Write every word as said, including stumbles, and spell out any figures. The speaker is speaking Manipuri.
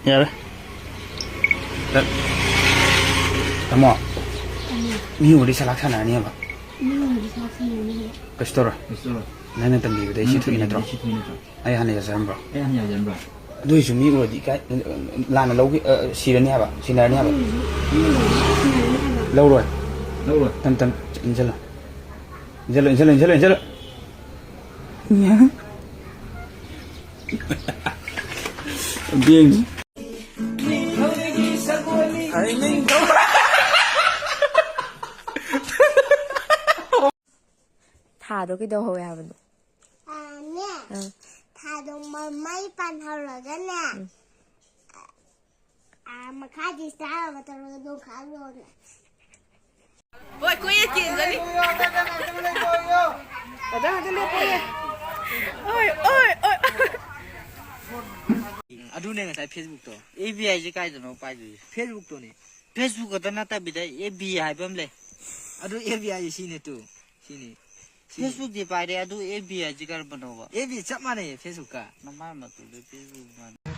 ꯌꯥꯔꯦ꯫ ꯇꯠ꯫ ꯇꯥꯃꯣ, ꯃꯤ ꯎꯔꯗꯤ ꯆꯂꯥꯛ ꯁꯥꯟꯅꯔꯅꯦꯕ꯫ ꯃꯤ ꯎꯔꯗꯤ ꯆꯂꯥꯛ ꯁꯥꯟꯅꯔꯅꯦꯕ꯫ ꯀꯩꯁꯨ ꯇꯧꯔꯣꯏ꯫ ꯀꯩꯁꯨ ꯇꯧꯔꯣꯏ꯫ ꯅꯪꯅ ꯇꯝꯕꯤꯕꯗ ꯑꯩ ꯁꯤ ꯅꯪꯅ ꯊꯣꯛꯏ ꯅꯠꯇ꯭ꯔꯣ? ꯇꯝꯕꯤꯕꯗ ꯁꯤ ꯊꯣꯛꯏ ꯅꯠꯇ꯭ꯔꯣ? ꯑꯩ ꯍꯥꯟꯅ ꯌꯥꯖꯔꯝꯕ꯭ꯔꯣ? ꯑꯩ ꯍꯥꯟꯅ ꯌꯥꯖꯔꯝꯕ꯭ꯔꯣ? ꯑꯗꯨ ꯑꯣꯏꯁꯨ ꯃꯤ ꯎꯔꯗꯤ ꯏꯀꯥꯏ-, ꯂꯥꯟꯅ ꯂꯧꯒꯤ-, ꯑ, ꯁꯤꯔꯅꯤ ꯍꯥꯏꯕ, ꯁꯤꯅꯔꯅꯤ ꯍꯥꯏꯕ꯫ ꯂꯧꯔꯣꯏ꯫ ꯂꯧꯔꯣꯏ꯫ ꯇꯝ, ꯇꯝ, ꯏꯟꯁꯤꯜꯂꯣ꯫ ꯏꯟꯁꯤꯜꯂꯣ, ꯏꯟꯁꯤꯜꯂꯣ, ꯏꯟꯁꯤꯜꯂꯣ, ꯏꯟꯁꯤꯜꯂꯣ꯫ ꯕꯦꯡ꯫ ꯊꯥꯗꯣ ꯀꯩꯗꯧꯍꯧꯋꯦ ꯍꯥꯏꯕꯅꯣ? ꯑꯥ, ꯅꯦ꯫ ꯑꯥ꯫ ꯊꯥꯗꯣ ꯃꯃꯩ ꯄꯥꯟꯍꯧꯔꯒꯅꯦ꯫ ꯎꯝ꯫ ꯑꯥ, ꯃꯈꯥꯗꯤ ꯁ꯭ꯇꯥꯔ ꯑꯃ ꯇꯧꯔꯒ ꯅꯣꯡꯈꯥ ꯂꯣꯟꯅ꯫ ꯍꯣꯏ, ꯀꯣꯏꯌꯦ ꯆꯦꯟꯒꯅꯤ꯫ ꯑꯗ, ꯑꯗ ꯂꯦꯞꯄꯣꯌꯦ꯫ ꯑꯣꯏ, ꯑꯣꯏ, ꯑꯣꯏ꯫ ꯑꯗꯨꯅꯦ ꯉꯁꯥꯏ Facebook ꯇꯣ꯫ ꯑꯦ ꯕꯤ ꯑꯥꯏ ꯁꯦ ꯀꯥꯏꯗꯅꯣ ꯄꯥꯏꯗꯣꯏꯁꯦ? Facebook ꯇꯣꯅꯦ꯫ Facebook ꯈꯛꯇ ꯅꯠꯇꯕꯤꯗ ꯑꯦꯐ ꯕꯤ ꯍꯥꯏꯕ ꯑꯃ ꯂꯩ꯫ ꯑꯗꯨ ꯑꯦꯐ ꯕꯤ ꯍꯥꯏꯁꯦ ꯁꯤꯅꯦ ꯇꯨ꯫ ꯁꯤꯅꯤ꯫ ꯁꯤꯅꯤ꯫ Facebook ꯇꯤ ꯄꯥꯏꯔꯦ, ꯑꯗꯨ ꯑꯦꯐ ꯕꯤ ꯍꯥꯏꯁꯤ ꯀꯔꯝꯕꯅꯣꯕ? ꯑꯦꯐ ꯕꯤ ꯆꯞ ꯃꯥꯟꯅꯩꯌꯦ Facebook ꯀ꯫ ꯅꯃꯥꯏ ꯃꯇꯨꯗ Facebook ꯃꯥꯟꯅꯩ꯫